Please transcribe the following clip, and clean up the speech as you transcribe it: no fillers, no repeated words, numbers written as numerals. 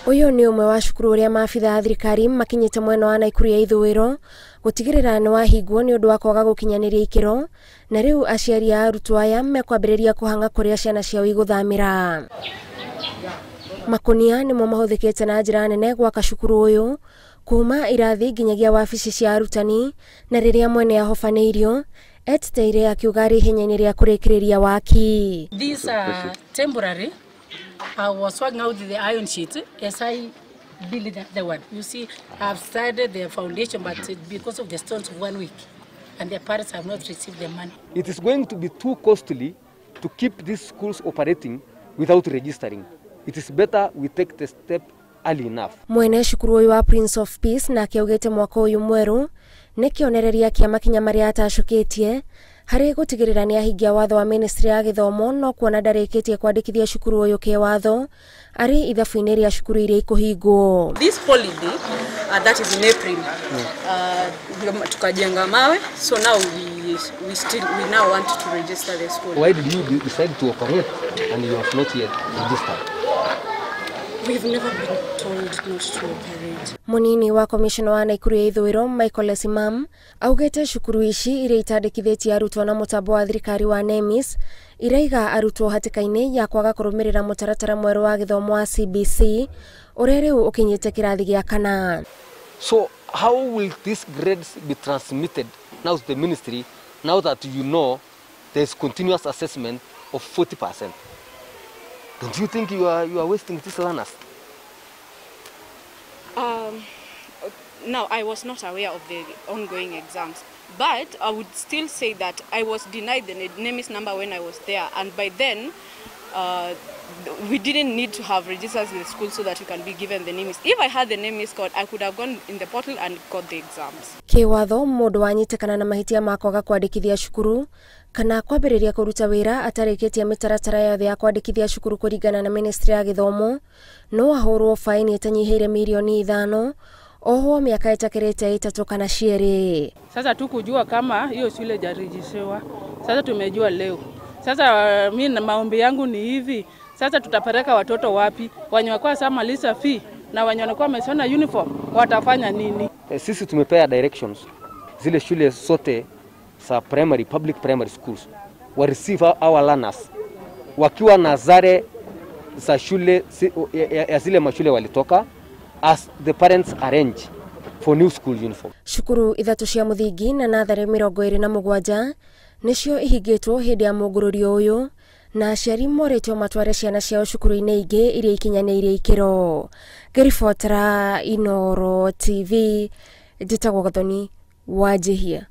Ũyũ nĩ ũmwe wa cukuru ũrĩa maabitha a thirikari makinyĩte mwena wa Naikuru ya ithũĩro gũtigĩrĩra nĩ wahingwo nĩ ũndũ wa kwaga gũkinyanĩria ikĩro, na rĩu aciari a arutwo aya mekwambĩrĩria kũhang'a kũrĩa ciana ciao igũthamĩra. Makunia nĩmo mahũthĩkĩte na njĩra nene gwaka cukuru ũyũ kuma irathi nginyagia wabici cia arutani, na rĩrĩa mwene ahobanĩirio etĩteire akiuga arĩ ihenya-inĩ rĩa kũrĩkĩrĩria waki. These are temporary. I was working out the iron sheet as I build the one. You see, I've started the foundation, but because of the stones of 1 week, and the parents have not received the money. It is going to be too costly to keep these schools operating without registering. It is better we take the step early enough. Mwene cukuru ũyũ wa Prince of Peace nake augĩte mwaka ũyũ mwerũ nĩ kĩonereria kĩa makinya marĩa atacũkĩtie harĩ gũtigĩrĩra nĩ ahingia watho wa ministry ya gĩthomo, no kuona ndarĩkĩtie kwandĩkithia cukuru ũyũ kĩwatho arĩ ithabu-inĩ rĩa cukuru iria ikũhingwo. This holiday, that is in April, tukajenga mawe, so now we now want to register the school. Why did you decide to operate and you have not yet registered? We've never been told not to operate. Munini wa commissioner wa Naikuru ya ithũĩro Michael Esimam augĩte cukuru ici iria itandĩkithĩtie arutwo na mũtambo wa thirikari wa NEMIS iraiga arutwo hatĩka-inĩ ya kwaga kũrũmĩrĩra mũtaratara mwerũ wa gĩthomo wa CBC ũrĩa rĩu ũkinyĩte kĩrathi gĩa kana. So how will these grades be transmitted now to the ministry now that you know there is continuous assessment of 40%? Don't you think you are wasting these learners? No, I was not aware of the ongoing exams, but I would still say that I was denied the NEMIS number when I was there, and by then we didn't need to have registered in the school so that you can be given the NEMIS. If I had the NEMIS code, I could have gone in the portal and got the exams. Kĩwatho mũndũ wanyitĩkana na mahĩtia ma kwaga kwandĩkithia cukuru kana kwambĩrĩria kũruta wĩra atarĩkĩtie mĩtaratara yothe ya kwandĩkithia cukuru kũringana na ministry ya gĩthomo no ahũrwo faini ĩtanyihĩire mirioni 5 ohwo mĩaka ĩtakĩrĩte 3 kana 2. Sasa tukujua kama hiyo shule haijarejishiwa. Sasa tumejua leo. Sasa mimi na maombi yangu ni hivi, sasa tutapeleka watoto wapi? Wenye wako samaliza fee na wenye wanakuwa wamesona uniform watafanya nini? Sisi tumepea directions zile shule zote za primary, public primary schools wa receive our learners wakiwa na sare za shule ya zile mashule walitoka as the parents arrange for new school uniform. Cukuru 3 cia mũthingi na natharĩ 27 nĩcio ihingĩtwo hĩndĩ ya mũngũrũrio ũyũ, na aciari morĩtwo matware ciana ciao cukuru-inĩ ingĩ iria ikinyanĩirie ikĩro. Ngĩribotera Inooro TV, njĩtagwo Gathoni Wanjihia.